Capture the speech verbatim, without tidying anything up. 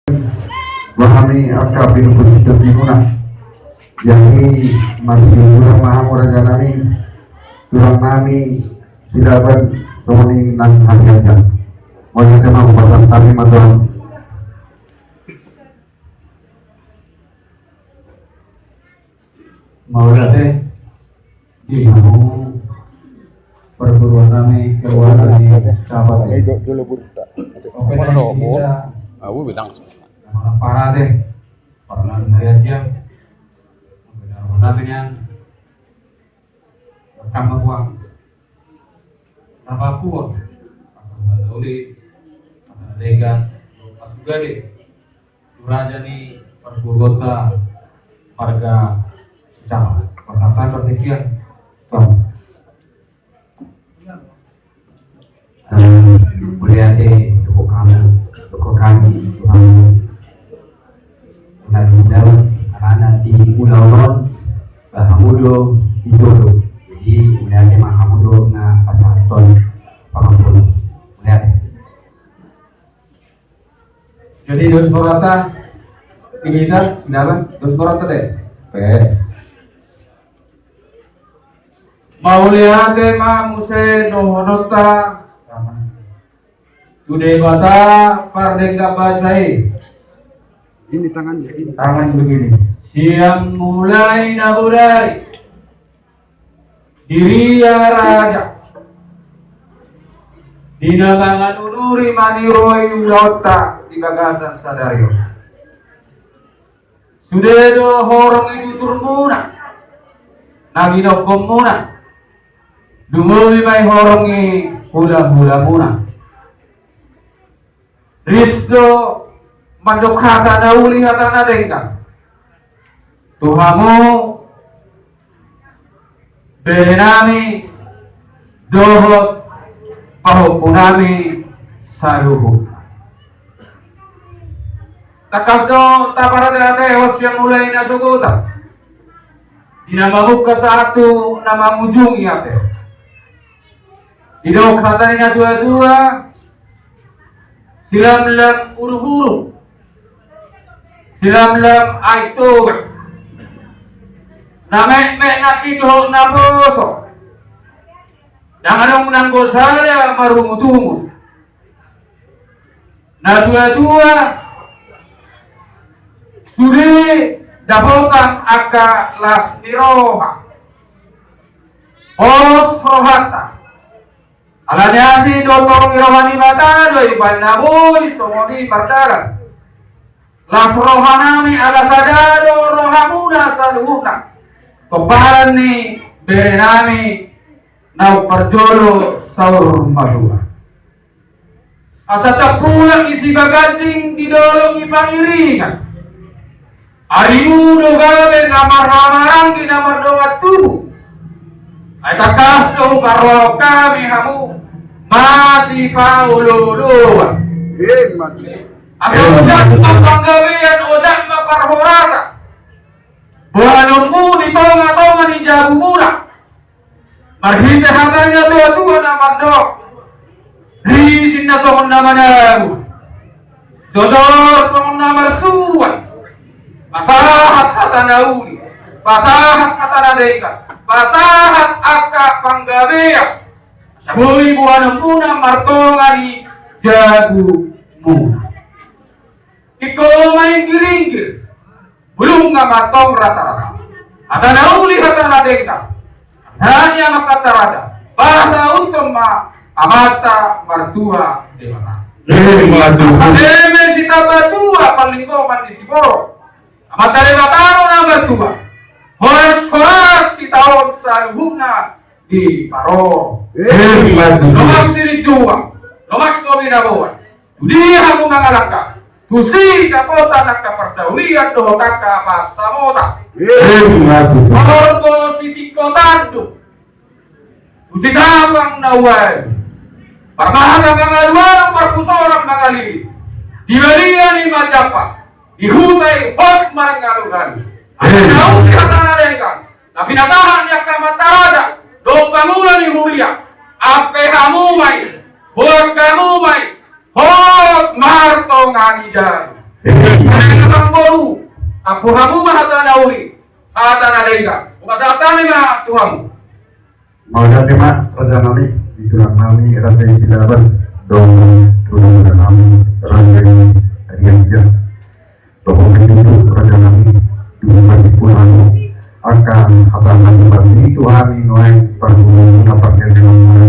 Bahami angka pinumpang situ di muna. Jadi masih kurang maham raja nami, kurang nami, silaban soni nang hati aja. Mau nanti mau pasang tadi matuang. Mauliate di hamu perguruan nami keluarga di Capat. Oke, dulu burta. Oke, mana dong, Bu? Aku bilang semua. Nama parade. Parade hari aja. Benar-benar dengan rekam buang. Nama puang. Apa doli. Apa dega. Pas juga deh. Raja ni perguruan ta marga Sicama. Pasahat pertikian. Tong. Mauliate, doko kami, doko kami, Tuhan. Ulang tahun, anak di ulang tahun, bahamu do di jodoh. Jadi, mauliate ma hamu do na pasahaton pangampun. Mauliate. Jadi dos borata, tinggi ta, dalan dos borata deh. Oke. Mauliate ma muse dohononta tu Debata pardenggan basa i. Ini tangannya, ini. Tangan begini. Sian mulai na bodari di ria raja, di na manganuduri maniroi ulaonta di bagasan sadari on. Sude do horong i tuturmuna, na ginokhonmuna, lumobi ma i horong i hulahulamuna. Ris do mandok hata na uli, hata na denggan tu hamu bere nami dohot pahompu nami saluhut. Tangkas do taparade-ade sian mulai na sogot di na mamungka sahat tu na mangujungi ate. Didok hata ni na tua-tua, silamlam uruhuru, silamlam aek Toba, na metmet nangkin dohot na poso, ndang adong nanggo sada marungutungut. Na tua-tua, sude dapotan angka las ni roha. Pos rohanta. Alani asi dohot holong ni roha ni Debata do i baen na boi songon i mardalan. Las roha nami ala sada do rohamuna saluhutna. Pomparan ni bere nami naung parjolo saur matua. Asa tapulak i Sibaganding di dolok ni Pangiringan. Arimu do gabe na marhahamaranggi na mardongan tubu. Ai tangkas do huparrohahon hami hamu masipaolo-oloan. Asa ojak ma panggabean, ojak ma parhorasan. Boanonmu di tonga-tonga ni jabumuna. Marhite hata ni na tua-tua na mandok, risin na songon na manabu, jojor songon na marsuan. Pasahat hata na uli, pasahat hata na denggan, pasahat angka panggabean. Asa boi boanonmuna martonga ni jabumuna. Ingkon ma inggir-inggir. Bulung ma antong rata-rata. Hata na uli, hata na denggan. Hata ni amanta raja. Pasahathon ma amanta martua Debata. Eme sitamba tua panlinggoman ni siborok. Amanta Debata do na martua. Horas-horas hita on saluhutna diparorot. Lomak silinjuang, lomak so binaboan. Tu dia hamu mangalangka? Tu si dapotan angka parsaulian dohot angka pansamotan. Horbo sitingko tanduk. Tu si sapang na ualu. Parmahata mangalualu, parpusoran mangalili. Di balian i manjampa, di huta i hot marngalu-ngalu. Asa na uli, hata na denggan. Na pinasahat ni angka amanta raja dohot pangula ni huria, ampe hamu ma i, buat hamu ma i, hot martonga ni jabu. Amen. Amangboru, ampu hamu ma hata na uli, hata na denggan. Hupasahat hami ma tu hamu. Mauliate ma, raja nami, di tulang nami, raja i Silaban, dohot tulang nami, raja i Arianja. Dohot ma i tu raja nami, di bupati Purano, angka hata na bupati tu hami nuaeng parguru na parguru.